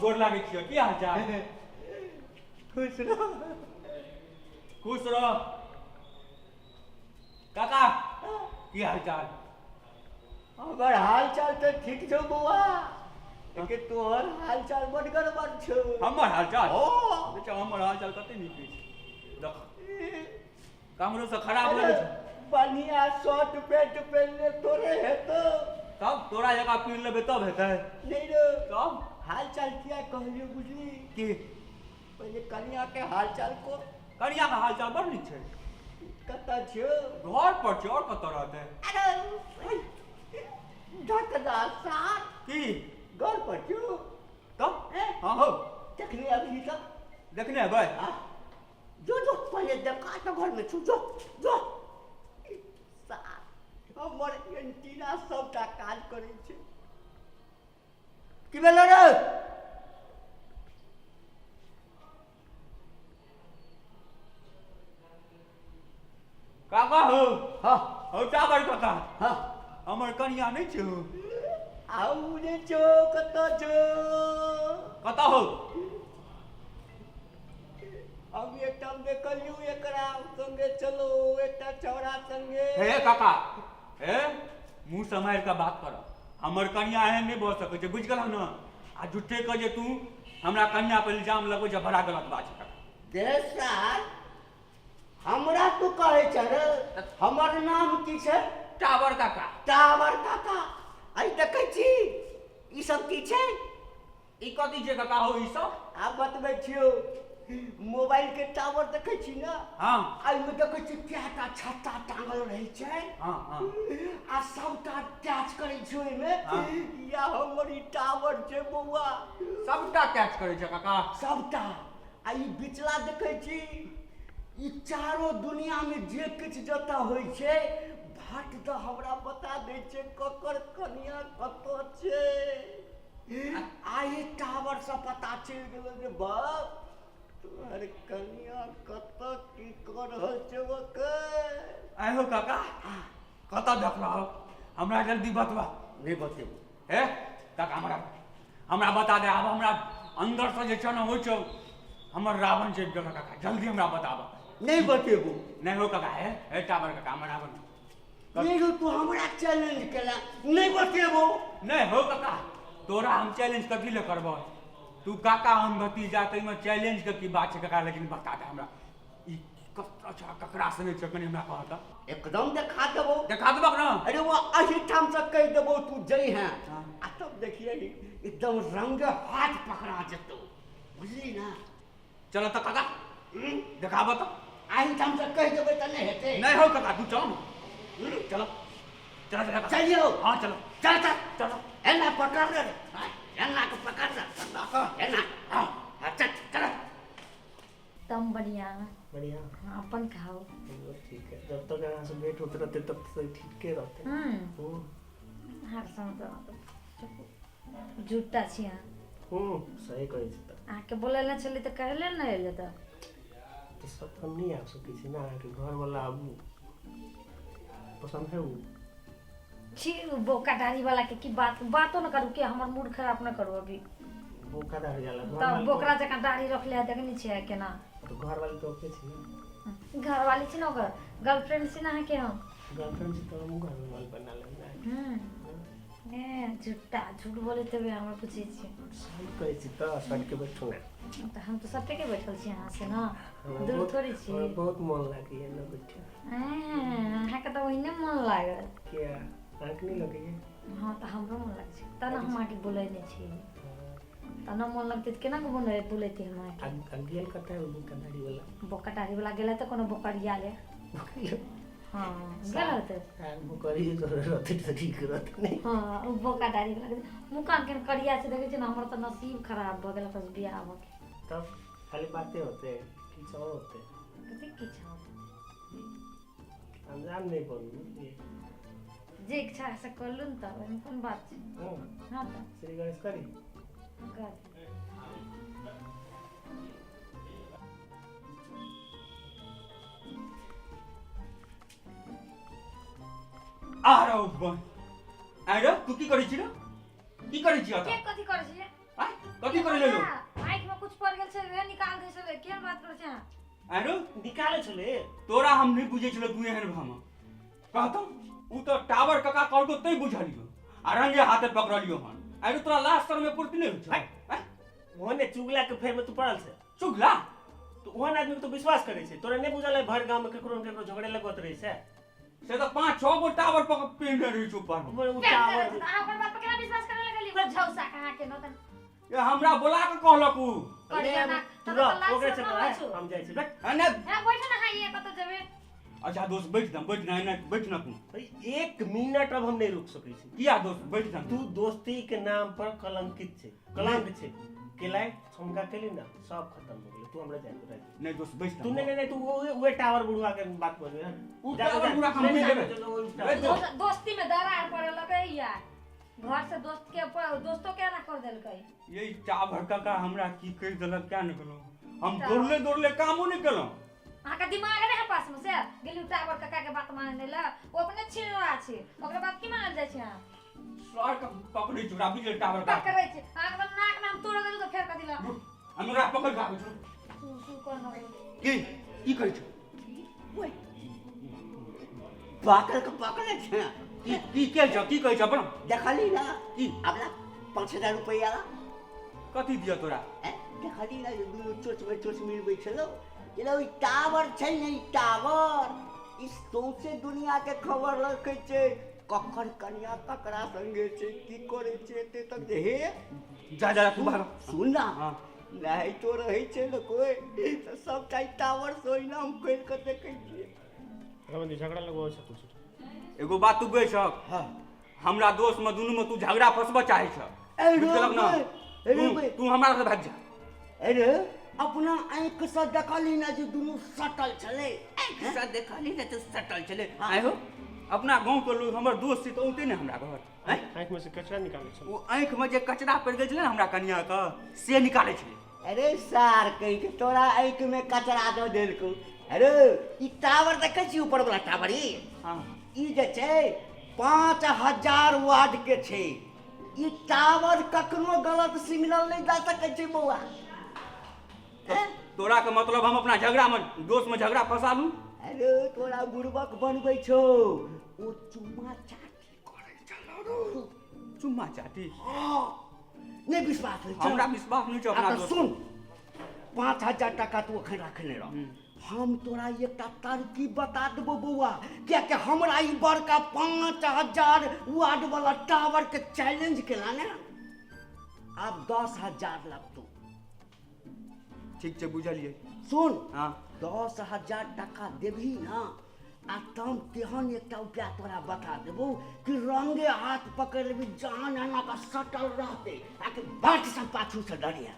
गोर लागै छियौ, की हाल चाल? खुश रह। खुश रह काका, की हाल चाल? हमर हाल चाल तऽ ठीक छौ बौआ, लेकिन तोहर हाल चाल बड गड़बड़ छौ। हमर हाल चाल? ओ। देखियौ हमर हाल चाल कते नीक अछि, देख कमरो से खराब लगै छै। बढ़िया शर्ट पैंट पहिरले तोरे हेतौ। तब तोरा जकाँ पीर लेबै तब हेतै? नहि रे। तब हाल चाल किया कहलियौ बुझली? की? पहिले कनिया के हाल चाल को। कनिया के हाल चाल बड़ नीक छै। कतऽ छियौ? घर पर छै, और कतऽ रहतै? अरे ढकदा सार। की? घर पर छियौ? तब? हैं? हँ हौ। देखने अभी तक? देखने हेबै? हाँ। जो जो पहिले देखा तऽ घर में छौ, जो जो। सार हमर एंटीना सबटा काज करै छै। की भेलो रे? काका हौ। हाँ। हौ टाबर काका। हाँ। हमर कनिया नहि छै हौ। आउ नहि छौ, कतऽ छौ? कतऽ हौ? हम एकठाम देखलियौ एकरा संगे चलो, एकटा छौड़ा संगे। हे काका, हे मुँह सम्हारि कऽ बात कर, हमर कनिया एहन नहि भऽ सकै छै, बुझि गेलह ने? आ झूठे के जे तू हमरा कनिया पर इल्जाम लगबै छै, बड़ा गलत बात छै काका। दे सार, हमरा तू कहै छ रे? हमर नाम की छै? टावर काका। टावर काका। आइ देखै छी ई सब की छै? ई कथी छै काका हौ ई सब? आब बतबै छियौ। मोबाइल के टावर देखै छी ने? हाँ। एहिमे देखै छी कएटा छत्ता टांगल रहै छै। हाँ, हाँ। आ सबटा अटैच करै छै ओहिमे। हाँ। या हमर ई टावर छै बौआ। सबटा अटैच करै छै काका? सबटा। आ ई बिचला देखै छी, ई चारो दुनिया में जे किछु जतऽ होइ छै भट दऽ हमरा बता दै छै ककर कनिया कतऽ छै। आ ई टावर से पता चलि गेलै जे बाप तोहर कनिया कतऽ की कऽ रहल छै ओकर। आइ हो काका, कतऽ देखलह? हमरा जल्दी बतबा। नहि बतेबो। हे काका, हमरा हमरा बता दे आब, हमरा अंदर से जे छै ने होइ छौ, हमर रावण जगि गेल। काका जल्दी हमरा बताबऽ। नहि बतेबो। नहि हो काका, हे हे टावर काका, हमर रावण नहि रौ, तू हमरा चैलेंज केला, नहि बतेबो। नहि हो काका, तोरा हम चैलेंज कथी ले करबो? तू काका हम भतीजा, ताहिमे चैलेंज के की बात छै काका? लेकिन बता दे हमरा, ई कतऽ छै, ककरा से नहि छै, कनि हमरा कह तऽ। एकदम देखा देबो। देखा देबक ने? अरे वो एहिठाम से कहि देबो, तू जई हैं हाँ। आ तब देखिए एकदम रंग हाथ पकड़ा जेतौ, बुझली ना? चलो तऽ काका, देखाबऽ तऽ। एहिठाम से कहि देबै तऽ नहि हेतै। नहि हो काका, तू चल ने, चलो चलो चलो। चलियौ। हाँ चलो। चल चल। चलो। एना पकड़ रे, एना के पकड़ रे, एना। हाँ चल चल। एकदम बढ़िया। बढ़िया। हाँ, अपन खाओ। हमरो ठीक है, जब तक यहाँ से भेंट होते रहते तब तक ठीके रहते। हर समय तो झूठा छी अहाँ। सही कहै छी तऽ। अहाँके बोलै लए छलै तऽ कहले ने एलै तऽ। तऽ सब तऽ हम नहि आबि सकै छी ने, अहाँके घरवला आबू पसन्द है ओ? छी बोका दाढ़ी वाला के की बात बातो न करू के, हमर मूड खराब न करू अभी। बोका दाढ़ी वाला घर तब वाली बोकरा जकाँ दाढ़ी रखले है, देखने छियै केना? तऽ घर वाली तऽ ओके छी ने? घर वाली छी ने, ओकर गर्लफ्रेंड छी ने अहाँके हम। गर्लफ्रेंड छी तऽ हमहूँ घर वाली बना लेब ने। ए झूठा झूठ बोलैत हेबै, हमरा पूछै छियै। सही कहै छी तऽ, सट के बैठू ने। तऽ हम तऽ सटे के बैठल छी अहाँ से ने, हमरा दूर बहुत थोड़े छी। हमरा बहुत मन लागैया ने बैठे। अहाँके तऽ ओहिने मन लागल। किया, अहाँके नहि लगैया? हँ तऽ हमरो मन लागै छै तब ने हम अहाँके बोलै नहि छी। तऽ ने मन लगतै तऽ केना कऽ बोलै बोलैती हम अहाँके? आ गेल कतऽ है ओ बोका दाढ़ी वाला? बोका दाढ़ी वाला गेलै तऽ कोनो बोकरिया ले। हँ गेल होतै। आ बोकरिये जोरे रहतै तऽ ठीक रहतै नहि? हँ, ओ बोका दाढ़ी वाला मुँह कान केहन करिया छै, देखै छियै ने? हमर तऽ नसीब खराब भऽ गेल ओकरासँ बियाह भऽ गेल। तब खाली बाते होते किछु और होते? कथी किछु होतै? अनजान नहि बनू, बुझलियै? जे इच्छा है से कर लू ने, तऽ ओहिमे कोन बात छै? हँ। हँ तऽ श्री गणेश करी। कर। आ रौ बन, आइ रे, तू की करै छी रे? की करै छी के ओतऽ? कथी करै छी? आँय? कथी करै लेलो? आँखि में कुछ पड़ गेल छै, वएह निकाल दै छलै। केहन बात करै छै अहाँ? आरो निकालै छलै। तोरा हम नहि बुझै छलो तू एहन भामा। कहतो उ तऽ टावर काका कहलको तै बुझलियो आ रंगे हाथे पकड़लियो हन। आरो तोरा लास्ट सर में पूर्ति नहि होइ छौ? ओहने चुगला के फेर में तू पड़ल छै। चुगला? तो ओहन आदमी के तू विश्वास करै छै? तोरा नहि बुझल है भरि गाँव में केकरो ने केकरो झगड़े लगत रहै छै? से तऽ 5-6 गो टावर पकड़ पेंडे रहै छै ऊपर में। उ टावर अहाँ ओकर बात पर केना विश्वास करे लगलियै? झौसा कहाँ के न ये हमरा बोला के कहलक उ। तू रह ओकरे चक्कर हम जाइ छी। ने बैठ ना, हां ये कत जेबे? अच्छा दोस्त बैठ ना, बैठ ना, ना बैठ ना तू। भाई 1 मिनट अब हम नहीं रुक सकै छी। किया दोस्त बैठ ना? तू दोस्ती के नाम पर कलंकित छै, कलंक छै। केलाय छमका केली ना सब खत्म हो गेलै। तू हमरा जाय के नहीं दोस्त बैठ ना। तू नहीं नहीं तू वो टावर बुढ़वा के बात बोल रहे। उ टावर बुढ़वा हम नहीं लेबे। दोस्ती में दरार पड़े लगै यार, घर से दोस्त के दोस्तों के ना कर देलकै। ये टावर काका हमरा की कहि देलक क्या न गेलौ। हम दौड़ले दौड़ले कामो नहीं केलौ। अहाँ के दिमाग नहीं है पास में से गेलू टावर काका के बात माने ला। ओ अपने छीन रहा छै, ओकरा बात की मानल जाइ छै? अहाँ सर के पकड़ै छै, ओकरा बुझल टावर का पकड़ै छै। अहाँ के नाक में हम तोड़ देलू तऽ फेर कथी ला? हम ओकरा पकड़ के आबै छी। सु सु कर न की की करै छै? ओए पकड़ के पकड़ै छै। की की के छ की कहै छ अपन? देखली ना की अपना 5000 रुपैया कथी दिया तोरा? देखली ना दुनू चोच में चोच मिलबै छलो। ई टावर छै ने, ई टावर ई सौंसे दुनिया के खबर रखै छै। ककर कनिया ककरा संगे छै, की करै छै, एते तक जे हे जा जा तू भाग। सुन ना, नहीं तो रहै छै ने कोइ तऽ सबटा ई टावर से ओहिना हम खोलि कऽ देखै छियै। रमन झगड़ा लगवाबै छै कुछ। एगो बात तू बुझै छह? हाँ। हमरा दोस्त में दुनू में तू झगड़ा फंसबऽ चाहै छह। तू हमरा से भाग जा। अरे अपना आँख से देखली ना जे दुनू सटल छलै। आँख से देखली ना तऽ सटल छलै। आइ हो अपना गाँव के लोग हमर दोस्त छै तऽ औते ने हमरा घर। आँख में से कचरा निकालै छलै। ओ आँख में जे कचरा पड़ि गेल छलै ने हमरा कनिया के, से निकालै छलै। अरे सार कहि के तोरा आँख में कचरा दऽ देलकौ। अरे ई टावर देखै छी ऊपर वाला टावर ई? हाँ। ई जे छै 5000 वार्ड के छै। ई टावर कखनो गलत सिग्नल नहि दऽ सकै छै बौआ। तोरा के मतलब हम अपना झगड़ा में दोस्त में झगड़ा फंसा लू? अरे तोरा बुड़बक बनबै छौ। ओ चुम्मा चाटी करै छलौ। चुम्मा चाटी? हाँ। नहि विश्वास होइ छौ? हमरा विश्वास नहि छौ अपना दोस्त। सुन, 5000 टाका तू एखन रखने रह। हम तोरा एकटा तरकीब बता देबो बौआ, कियाकि हमरा ई बड़का 5000 वार्ड वाला टावर के चैलेंज केला ने, आब 10000 लगतौ। ठीक छै बुझलियै। सुन, हाँ 10000 टाका देबही ना आ तम तेहन एकटा उपाय तोरा बता देबो कि रंगे हाथ पकड़ लेबी, जहान एना का सटल रहते आ कि बाट सब पाछू से डरिया।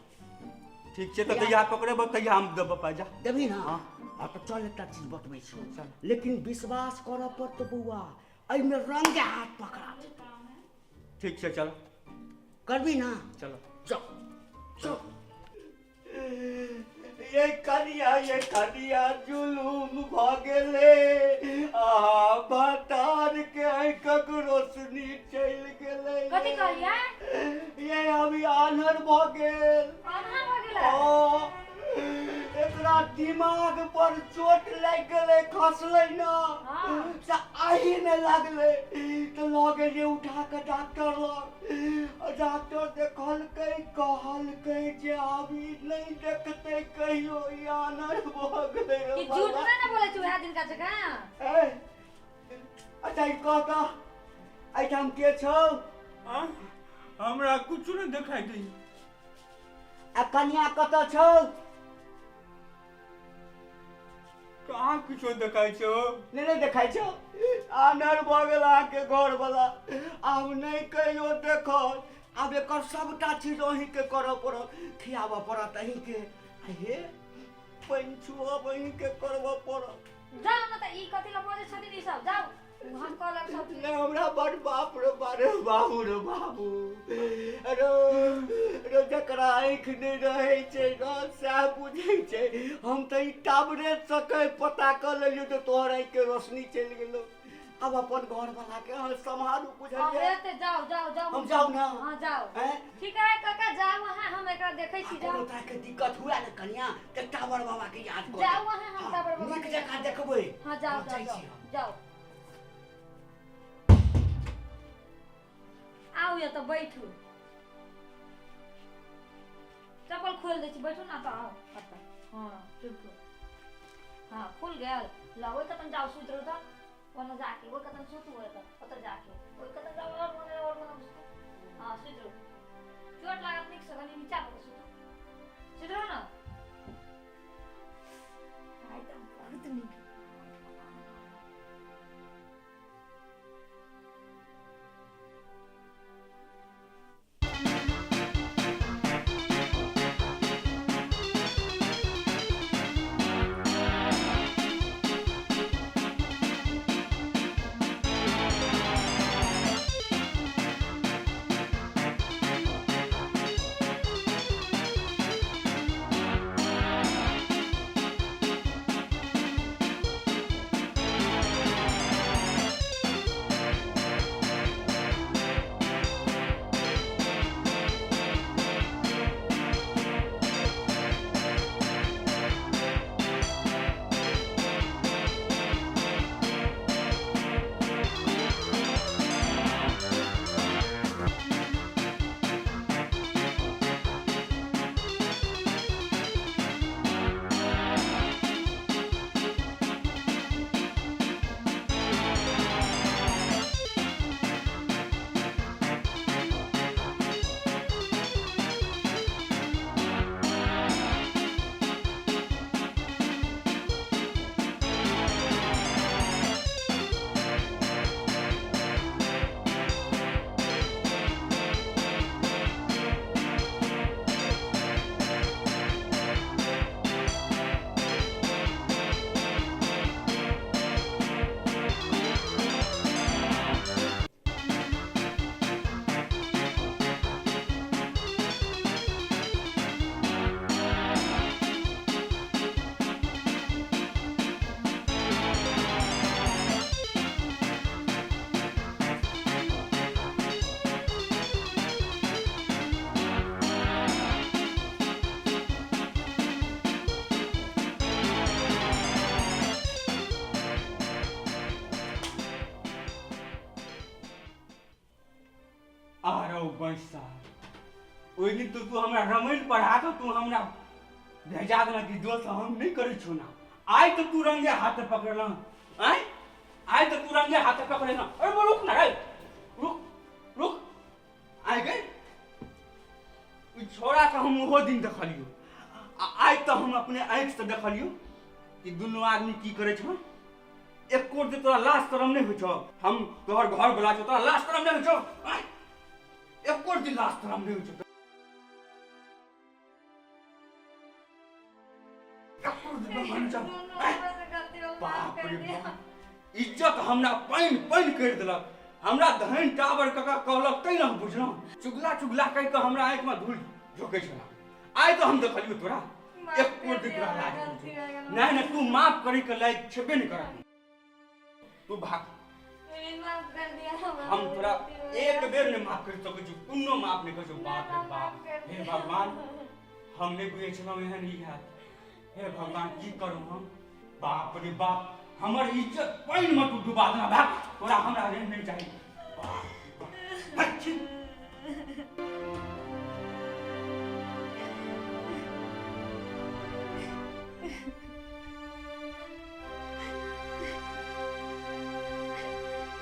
ठीक छै तऽ तैया पकड़ेबो तैया हम देबो पाइ। जा देबही ना? हाँ तऽ चल एकटा चीज बतबै छियौ, लेकिन विश्वास करऽ पड़तौ बौआ, एहिमे रंगे हाथ पकड़ा जेतौ। ठीक छै चल। करबी ना? चलो चल चल। ये कनिया जुलूम भऽ गेलै। आहा भतार के आँखिक रोशनी चलि गेलै। कथी कहलियै? ये अभी आन्हर भऽ गेल। आन्हर भऽ गेलै? एकरा दिमाग पर चोट लागि गेलै, खसलै ना से आहि नहि लागलै तऽ लऽ गेलियै उठा कऽ डॉक्टर लग। डॉक्टर देखलकै, कहलकै जे आब ई नहि देखतै कहियो, ई आन्हर भऽ गेलै। ई झूठ नहि ने बोलै छै उएह दिनका जकाँ? अच्छा ई कह तऽ एहिठाम के छौ? हमरा कुछो नहि देखाइ दैए। आ कनिया कतऽ छौ? कहाँ किछो देखाइ छौ? नहि देखाइ छौ? आन्हर भऽ गेल अहाँके घरवला, आब नहि कहियो देखत। आब एकर सबटा चीज अहीँके करऽ पड़त, खियाबऽ पड़त अहीँके, हे पानि छुअब अहीँके करबऽ पड़त। जाउ ने तऽ ई कथी लए बजै छथिन ई सब? जाउ हम कहलक सब चीज। नहि हमरा बड़ बाप रे बारे बाबू रे बाबू। अरे रे जकरा आँखि नहि रहै छै ने सएह बुझै छै। हम तऽ ई टावरे सकै पता कऽ लेलियौ तऽ तोहर आँखिके रोशनी चलि गेलौ। आब अपन घर वाला के अहाँ सम्हारू, बुझलियै? हेतै, जाउ जाउ जाउ। हम जाउ ने? हँ, जाउ। हैं? ठीक है काका, जाउ अहाँ, हम एकरा देखै छी, कोनो जाउ। तरह के दिक्कत हुए ने कनिया, तऽ टावर बाबा के याद कर। जाउ अहाँ, हम टावर बाबा नीक के जकाँ देखबै। हँ, जाउ। हँ, जाउ। जाइ जाउ। छी हम। जाउ, आउ या तऽ बैठू। चप्पल खोलि दै छी, बैठू ने तऽ। आउ एतऽ। हँ, चुप। हँ, खुल गेल। ला, ओहि कतन जाउ, सुति रहू तऽ ओन्ने जाके। ओहि कतन सुतू, एतऽ ओतऽ जाके ओहि कतन जाउ, आओर ओन्ने, आओर ओन्ने सुतू। हँ, सुति रहू, चोट लागत। नीकसँ कनि नीचा भऽ कऽ सुतू, सुति रहू ने। आइ तऽ बहुत नीक। आ रौ बैसा, ओहि दिन तो तू हमरा रामायण पढ़ा कऽ तू हमरा भेजा देना कि दोस्त, हम नहि करै छौ ना। आइ तऽ तू रंगे हाथ पकड़ल आँय, आइ तऽ तू रंगे हाथ पकड़े ना। अरे रुक ना रे, रुक रुक। आइ गई ई छोड़ा के हम ओहो दिन देखलियौ आ आइ तऽ हम अपने आँखिसँ देखलियौ कि दुनू आदमी की करै छौ। एको दिन तोरा लाज शरम नहि होइ छौ? हम तोहर घर वाला छौ, तोरा लाज शरम नहि होइ छौ? आँय? एको दिन लाज शरम नहि होइ छौ? एको दिन शरम नहि छौ? आँय? बाप रे बाप, इज्जत हमरा पानि पानि करि देलक। हमरा धनि टावर कका कहलक तै ने हम बुझलहुँ। चुगला चुगला कहि कऽ हमरा आँखिमे धूल झोकै छला। आइ तऽ हम देखलियौ तोरा एको दिन तोरा लाज नहि छौ। नहि नहि, तू माफ करे के लायक छेबे नहि कर। तू भाग, हम तोरा एक बेर नहि माफ कर सकै छी, कोनो माफ नहि कर सकै। बाप रे बाप, हे भगवान, हम नहि बुझै छलहुँ एहन ई हैत। हे भगवान, की करू हम? बाप रे बाप, हमर इज्जत पानिमे तू डुबा देना। भाग, तोरा हमरा रहन नहि चाही।